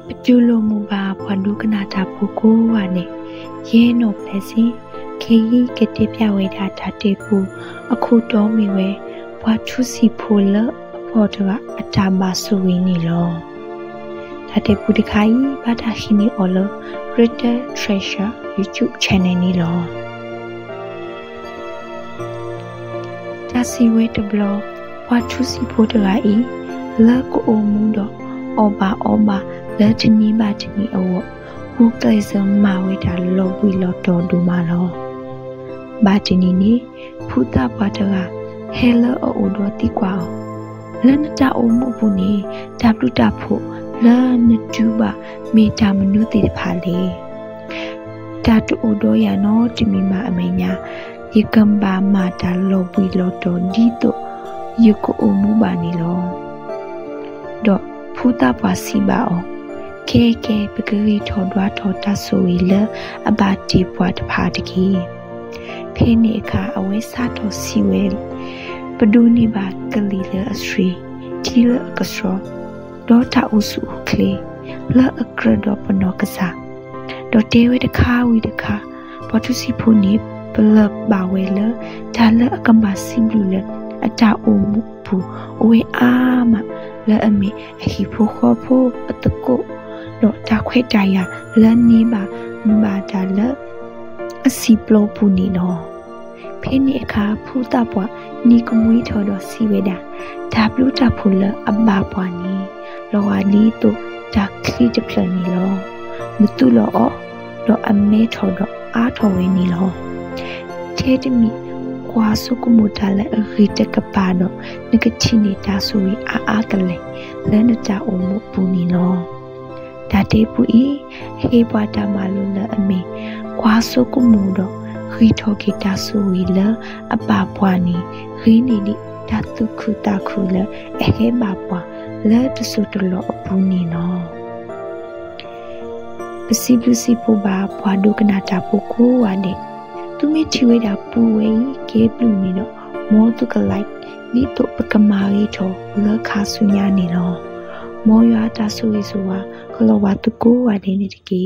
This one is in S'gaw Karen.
ပတူၢ်လိာ်မုာ်ဘၣ်ပှၤဒိကနၣ်တၢ်ဖိကိးဂၤဒဲး, ယဲနီၢ်ပျဲၢ်စ့, ခဲအံၤကတဲပျၢ်ဝဲဒၣ်တၢ်တဲပူ, အခိၣ်တီမ့ၢ်ဝဲ, ပှၤထူစံာ်ဖိလၢအဖှီၣ်တဂၤအတၢ်ဘၣ်ဆိၣ်ဂ့ၤန့ၣ်လီၤ. တၢ်တဲပူတခါအံၤ ဘၣ်တၢ်ဟံးန့ၢ်အီၤလၢ Written Treasure YouTube channel န့ၣ်လီၤ. တၢ်စံးဝဲတဘျီ, ပှၤထူစံာ်ဖိတဂၤအံၤ, လၢကအိၣ်မူဒီးအီၣ်ဘၣ်အီဘၣ်လၢတနံၤဘၣ်တနံၤအဂီၢ်, ဂုာ်ကျဲးစၢးမၤဝဲတၢ်လီၤဘှံးလီၤတီၤဒိၣ်မးလီၤ. ဘၣ်တနံၤန့ၣ်, ဖုသၣ်ပှၢ်တဂၤ, ဟဲလၢအအိၣ်ဒီးသံကွၢ်အီၤ, လၢနတၢ်အိၣ်မူအပူၤန့ၣ်, တၢ်ဘျုးတၢ်ဖှိၣ်လၢနတူၢ်ဘၣ်မ့ၢ်တၢ်မနုၤသ့ၣ်တဖၣ်လဲၣ်. တၢ်တအိၣ်ဒီးယၤနီတမံၤဘၣ်အမဲာ်ညါ, ယကဘၣ်မၤတၢ်လီၤဘှံးလီၤတီၤဒ်သိးယကအိၣ်မူဘၣ်န့ၣ်လီၤ. ဒီးဖုသၣ်ပှၢ်စံးဘၣ်အီၤ, ကဲကဲ ပကဂ့ၤထီၣ်ဒွးထီၣ်တၢ်ဆိၣ်ဂ့ၤလၢအဘၣ်တ့ၢ်ပှၤတဖၣ်တက့ၢ်. ဖဲန့ၣ်အခါအဝဲစးထီၣ်စံးဝဲ, ပဒိးန့ၢ်ဘၣ်ကလံၤလၢအဆှံ, ထံလၢအကဆှီ, ဒီးတၢ်အိၣ်ဆူၣ်အိၣ်ချ့, လၢအကြၢးဒီးပနီၢ်ကစၢ်, ဒီးတဲဝဲတခါဝံၤတခါ, ပှၤထူစံာ်ဖိန့ၣ် ပလၢၢ်ဘၣ်ဝဲလၢ တၢ်လၢအကမၤစံးဘျုးလၢအတၢ်အိၣ်မူအပူၤ အိၣ်ဝဲအါမး, လၢအမ့ၢ်အဟံၣ်ဖိဃီဖိအသကိး, ဒီးတၢ်ခွဲးတၢ်ယာ်လၢန့ၢ်ဘၣ်မၤတၢ်လၢ အစံာ်ပျီပူၤန့ၣ်လီၤ. ဖဲန့ၣ်အခါ ဖုသၣ်ပှၢ် နံၤကမှံထီၣ်ဒီးစံးဝဲဒၣ်, တၢ်ဘျုးတၢ်ဖှိၣ်လၢအဘၣ်ပှၤန့ၣ် လီၤဂာ်ဒ်သိးတၢ်ချံတဖျၢၣ်န့ၣ်လီၤ. မသူၣ်လီၤအီၤ, ဒီးအမဲထီၣ်ဒီးအါထီၣ်ဝဲန့ၣ်လီၤ. ထဲတမံၤ ကွၢ်ဆိကမိၣ်တၢ်လၢအဂ့ၤတကပၤဒီး နကထံၣ်န့ၢ်တၢ်ဆိၣ်ဂ့ၤအါအါကလဲာ် လၢနတၢ်အိၣ်မူအပူၤန့ၣ်လီၤ. တၢ်တဲပူအံၤ ဟ့ၣ်ပှၤတၢ်မၤလိလၢအမ့ၢ် ကွၢ်ဆိကမိၣ်ဒီး ဂံၢ်ထီၣ်က့ၤတၢ်ဆိၣ်ဂ့ၤလၢအဘၣ်ပှၤန့ၣ် ဂ့ၤန့ၢ်ဒံးတၢ်သူၣ်ခုသးခုလၢအဟဲဘၣ်ပှၤလၢတစိၢ်တလီၢ်အပူၤန့ၣ်လီၤ. ပစံးဘျုးစံးဖှိၣ်ဘၣ်ပှၤဒိကနၣ်တၢ်ဖိကိးဂၤဒဲး, သုမ့ၢ်ထံၣ်ဝဲဒၣ်ပူဝဲအံၤကဲဘျုးန့ၣ်ဒီး မ်သုကlike ဒ်သိးပကမၤဂ့ၤထီၣ်လၢခါဆူညါန့ၣ်လီၤ. မ်ယွၤအတၢ်ဆိၣ်ဂ့ၤဆိၣ်ဝါ ကလီၤဘၣ်သုကိးဂၤဒဲးန့ၣ်တက့ၢ်.